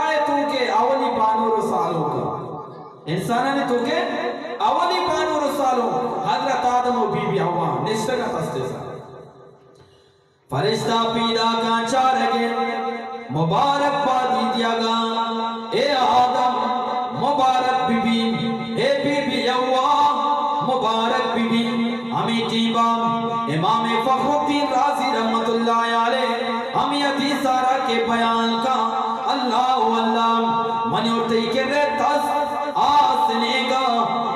ءِ توکے اولی بانور و سالونک، انسانانی توکے اولی بانور و سالونک حضرت آدم و بی بی حوا نشتگ اَنت تستے سرا۔ فرشتہ پیداکاں چارگ ءَ، مبارک بادی دیگ ءَ، اے آدم مبارک بہ بی، اے بی بی حوا مبارک بہ بی۔ ہمے ٹیما امام فخر الدین رازی رحمت اللہ علیہ ہمے حدیث ءَ را کہ بیان کاں، اللہ، اللہ، منی و تئی کرا تست آسنیگا،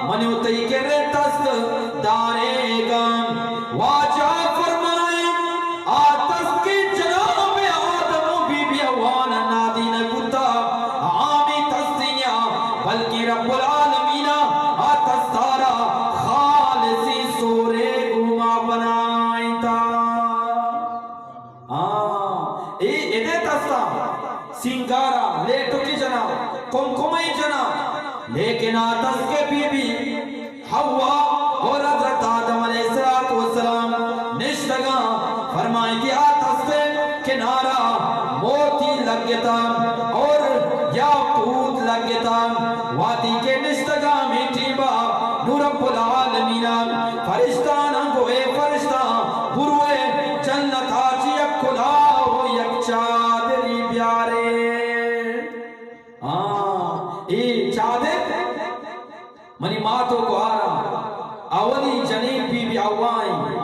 منی و تئی کرا تست داریگا۔ واجہ فرمائیں، آ تست کہ جناب آدم و بی بی حوا ءَ نادینہ بوتا، عامی تستی نیا، بلکہ رب العالمین ءَ آ تستارا خالصی سورے گوما بنائینتا۔ ہاں، اے ادے تستا سینگارا، لیٹکی جنا، کمکمئی جنا، لیکن آ تست کہ بی بی حوا اور حضرت آدم علیہ الصلوۃ والسلام نشتگاں، فرمائیتی آ تست کنارا موتی لگتا اور یاقوت لگتا۔ وہدی کہ نشتگاں ہمے ٹیما نو رب العالمین فرشتاناں گو، اے فرشتہ، بروئے جنتا چی یک کلاہ و یک چادری بیارے۔ ہاں، اے چادر منی مات و گوہاراں، اولی جنین بی بی حوا ایں۔